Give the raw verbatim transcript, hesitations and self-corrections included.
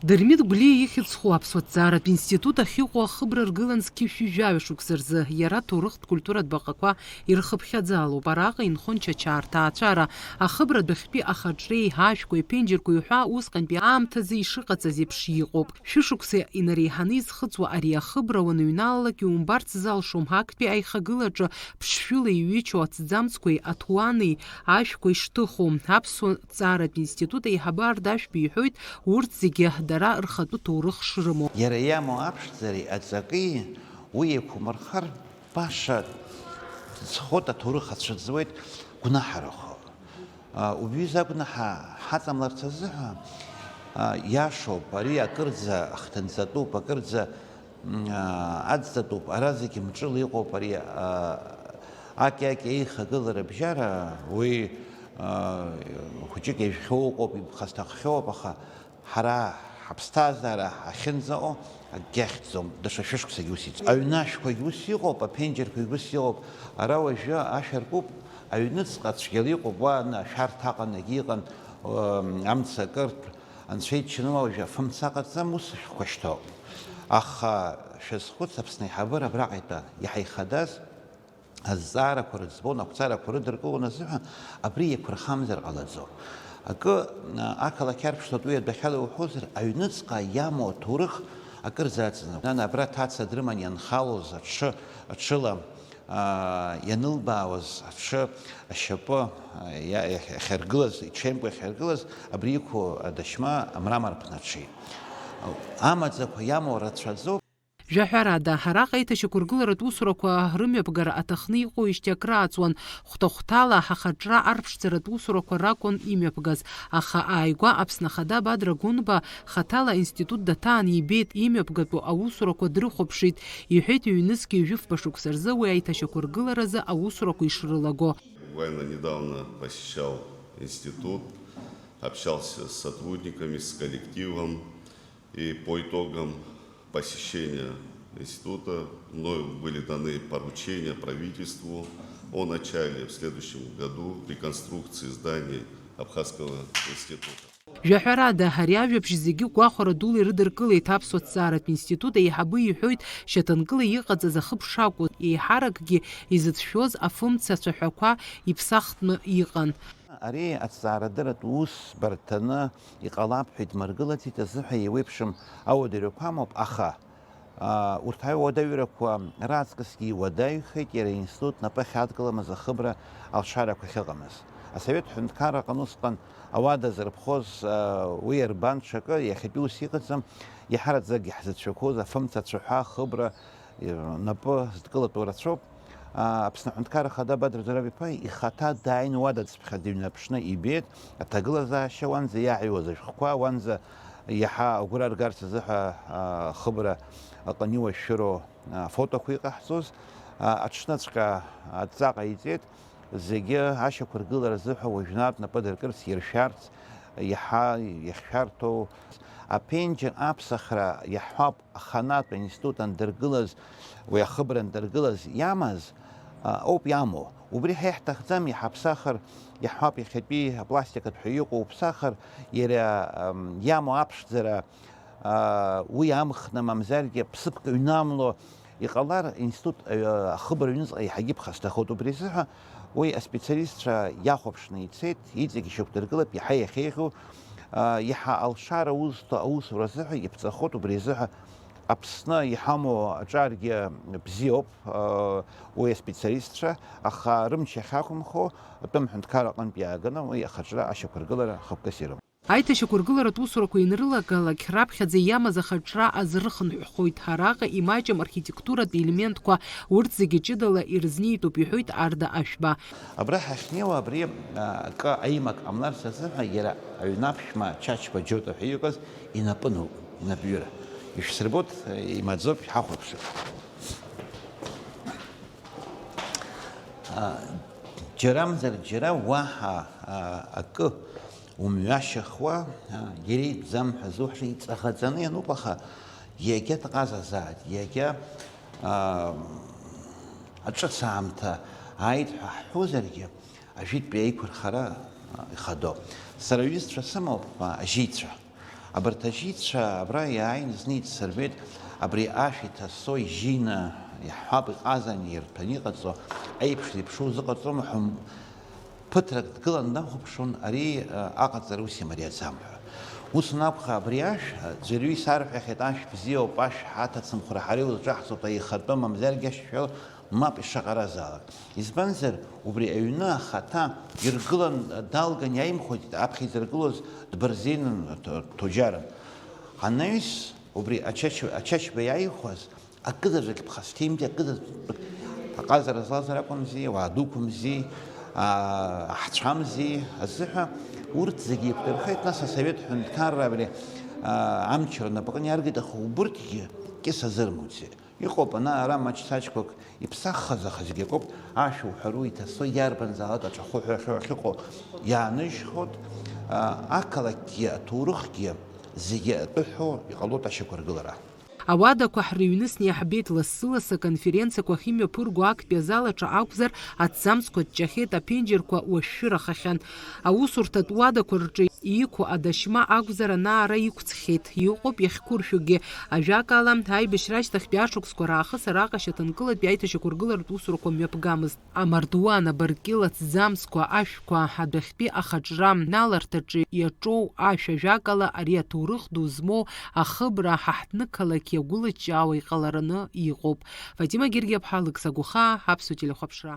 Дырмит Гәлиа ихьӡ зху аԥсуа ҭҵааратә институт ахьыҟоу ахыбра ргылан зқьи жәаҩа шықәса рзы. Иара аҭоурыхтә культуратә баҟақәа ирхыԥхьаӡалоуп. Араҟа инхон Чачаа рҭаацәара. Ахыбра адәахьтәи ахаҿреи, ашәқәеи, аԥенџьырқәеи ҳәа усҟантәи аамҭазы ишыҟаҵаз еиԥш иҟоуп. Шәышықәса инареиҳаны изхыҵуа ари ахыбра уаныҩналалак иумбарц залшом, актәи аихагылаҿы ԥшшәыла иҩычоу аҭӡамцқәеи аҭуани ашәқәеи шҭыху. Аԥсуа ҭҵааратә институт аиҳабы Ардашәба иҳәоит, урҭ зегьы дара рхатәы ҭоурых шрымоу. Иара иамоу аԥшӡареи аҵаки уи еиқәмырхар, баша дыӡхоит, аҭоурых ацәыӡуеит, гәнаҳарахо. А, убри изы агәнаҳа ҳаҵамларц азыҳәа, а, иашоуп, ари акырӡа хҭынҵатәуп, акырӡа, м, а, аӡҵатәуп, ара зегьы мҿыла иҟоуп, ари, а, аки-аки еихагылара абжьара, уи, а, хәыҷык ижәхьоу ыҟоуп, иԥхасҭаххьоуп, аха ҳара ҳаԥсҭазаара ахьынӡаҟоу акгьы ахьӡом, даҽа шәышықәсагьы ус иҵ-, аҩны ашәқәагь ус иҟоуп, аԥенџьырқәагь ус иҟоуп. Ара уажәы ашәа ркуп, аҩныҵҟа цәгьала иҟоуп, уа аны ашәарҭа аҟан, егьи иҟан, ы, амца акыртә, анцәа иччаны уа уажәы афымца ҟаҵам, ус ашәҟәқәа шьҭоуп. Аха шәазхәыц, Аԥсны аиҳабыра абраҟа итәан, иаҳа ихадаз, азҵаарақәа рыӡбон, ақәҵарақәа рыдыркылон азыҳәан абри еиқәырхамзар ҟалаӡом. Акы, а, ақалақь арԥшӡоит, уи адәахьала иуҳәозар, аҩныҵҟа иамоу аҭоурых акыр заҵанакуеит. Нана абра аҭаца дрыман ианхалоз аҽы, аҽыла, а, ианылбаауаз аҽы ашьапы, а, иа-, иахьаргылаз, иҽеимкәа иахьаргылаз, абри иқәу адашьма амрамарԥнаҽеит. Амаӡақәа иамоу рацәаӡоуп. Жәаҳәарада, араҟа аиҭашьақәыргыларатә усурақәа рымҩаԥгара аҭахны иҟоуижьҭеи акрааҵуан, хәҭа-хәҭала ахаҿра арԥшӡаратә усурақәа ракәын имҩаԥгаз, аха ааигәа Аԥсны Ахада Бадра Гәынба хаҭала аинститут даҭаан ибеит, имҩаԥгатәу аусурақәа дрыхәаԥшит, иҳәеит, ҩнызқь ҩажәи фба шықәса рзы уи аиҭашьақәыргыларазы аусурақәа ишрылаго. Буквально недавно посещал институт, общался с сотрудниками, с коллективом. И по итогам посещения института мною были даны поручения правительству о начале в следующем году реконструкции зданий Абхазского института. Жәаҳәарада, ари ажәабжь зегьы гәахәара дула ирыдыркылеит Аԥсуа ҭҵааратә институт аиҳабы иҳәоит, шьаҭанкыла иҟаҵаз ахыб шакәу, еиҳаракгьы изыцәшәоз афымца ацәаҳәақәа иԥсахтәны иҟан. Ари аҭҵаарадырратә ус барҭаны иҟалап ҳәа идмыргылаӡеит азыҳәа еиуеиԥшым ауадаҩрақәа амоуп, аха, аа, урҭ ауадаҩрақәа раҵкысгьы иуадаҩхеит иара аинститут напы ахьадкыламыз ахыбра алшарақәа ахьыҟамыз. Асовет ҳәынҭқарра аҟны усҟан ауада зырԥхоз, аа, уи арбан ҽакы, иахьатәи ус иҟаӡам, иаҳараӡак иаҳзыцәшәақәоз афымца ацәаҳәа ахыбра напы зыдкылатәу рацәоуп. Аԥсны Аҳәынҭқарра Ахада Бадра Зураб-иԥа ихаҭа дааины уада цыԥхьаӡа иҩнаԥшны ибеит, аҭагылазаашьа уанӡа иааҩуаз ашәҟәқәа, уанӡа иаҳа агәра ргарц азыҳәа, а, ахыбра аҟны иуашәшәыроу, а, афотоқәа иҟаҳҵоз, а, аҽныҵәҟьа адҵа ҟаиҵеит. Зегьы ашьақәыргылара азыҳәа уажәнатә напы адыркырц, иршәарц, иаҳа иахьшәарҭоу аԥенџьыр аԥсахра иаҳҳәап, аханатә аинститут андыргылаз, уи ахыбра андыргылаз иамаз, а, ауп иамоу. Убри ҳәа иаҳҭахӡам, иҳаԥсахыр, иаҳҳәап, иахьатәи апластикатә ҳәа иҟоу уԥсахыр, иара, ам, иамоу аԥшӡара, аа, уи амхны, мамзаргьы ԥсыԥк ҩнамло иҟалар, аинститут, аҩ-, ахыбра аҩныҵҟа еиҳагьы ԥхасҭахоит. Убри азыҳәа уи аспециалистцәа иахәаԥшны ицеит, иҵегь ишьақәдыргылап, иаҳа иахьеиӷьу, аа, иаҳа алшара узҭо аусура азыҳәа иԥҵахоит. Убри азыҳәа Аԥсны иҳамоу аҿаргьы бзиоуп, аа, уи аспециалистцәа, аха рымч иахьақәымхо атәым ҳәынҭқарра аҟынтә иааганы уи ахаҿра ашьақәыргылара хықәкыс ирымоуп. Аиҭашьақәыргыларатә усурақәа инрылагалак, раԥхьаӡа иамаз ахаҿра азрыхынҳәхоит. Араҟа имаҷым архитектуратә елементқәа, урҭ зегьы ҷыдала ирызнеитәуп, иҳәоит Арда Ашәба. Абра ҳахьнеиуа, абри, а, акы аимак ҟамларц азыҳәа иара аҩнаԥшәма Чачба Џьота ҳәа иҟаз инапы нуп, инапҩыра. Ишәсырбоит, имаӡоуп, шәҳахәаԥшып. А, џьарамзар џьара уаҳа, а, акы умҩашьахуа, а, иара итәӡам ҳәа зуҳәар иҵаӷаҵаны иануп, аха иагьа дҟазазааит, иагьа, а, аҿыц аамҭа ааит ҳәа ҳҳәозаргьы, ажәытәтәи аиқәырхара, а, ихадоуп. Сара ҩызцәа сымоуп, а, ажьицәа. Абарҭ аџьицәа абра иааины зны иҵсырбеит, абри ашә иҭассо ижьины, иаҳҳәап, иҟазан ирҭәаны иҟаҵо, аиԥш зеиԥшу зыҟаҵом ҳәа, ԥыҭрак дгылан днахәаԥшуан, ари, э, аҟаҵара ус имариаӡам ҳәа. Ус анакәха, абри ашә, э, ӡәырҩы исарҳәахьеит, ашә бзиоуп, ашә ҳаҭацымхәра ҳара иузҿаҳҵоит, аихатәы, мамзаргьы ашәшәала, мап ишаҟаразаалак. Избанзар, убри аҩны ахаҭа иргылан, далган иаимхәеит, аԥхьа изыргылоз дбырзеинын ҭо-, ҭоџьара. Анаҩс, убри ачачба, ачачба иааихәаз, акызаҵәык ԥхасҭеимҭеи, акызаҵәык аҟазара злазар акәымзи, ауаа дуқәымзи, аа, аҳцәамзи азыҳәа, урҭ зегьы еиқәдырхеит, нас асовет ҳәынҭқарра абри, аа, амчра напаҟны иаргеит, аха убырҭгьы кьыс азырмуӡеит. Иҟоуп ана-ара маҷ-саҷқәак иԥсаххаз, аха зегь акоуп, ашәа уҳәару иҭасо иарбанзаалак аҿахәы ҳәа ахьыҟоу иааныжьхоит, аа, ақалақьгьы, аҭоурыхгьы зегьы атәы ҳәо иҟалоит ашьақәыргылара. Ауадақәа ҳрыҩнысны иаҳбеит, лассы-лассы аконференциақәа ахьымҩаԥырго актәи азал аҿы акәзар, аҭӡамцқәа ҷҷахьеит, аԥенџьырқәа уашәшәырахахьан. Аусурҭатә уадақәа рҿы иқәу адашьма акәзар, ана-ара иқәҵхьеит. Иҟоуп иахьқәыршәугьы. Ажәакала, аибашьра ашьҭахьтәи ашықәсқәа раахыс араҟа шьаҭанкылатәи аиҭашьақәыргыларатә усурақәа мҩаԥгамызт. Амардуан, абаркьыл, аҭӡамцқәа, ашәқәа, адәахьтәи ахаҿра, наларҭаҿы иаҿоу ашә, ажәакала, ари аҭоурых ду змоу ахыбра ҳа ҳҭнықалақь иагәылыҷҷаауа иҟалараны иҟоуп. Фатима Гергиаԥҳа, Алықьса Гәахаа, Аԥсуа телехәаԥшра.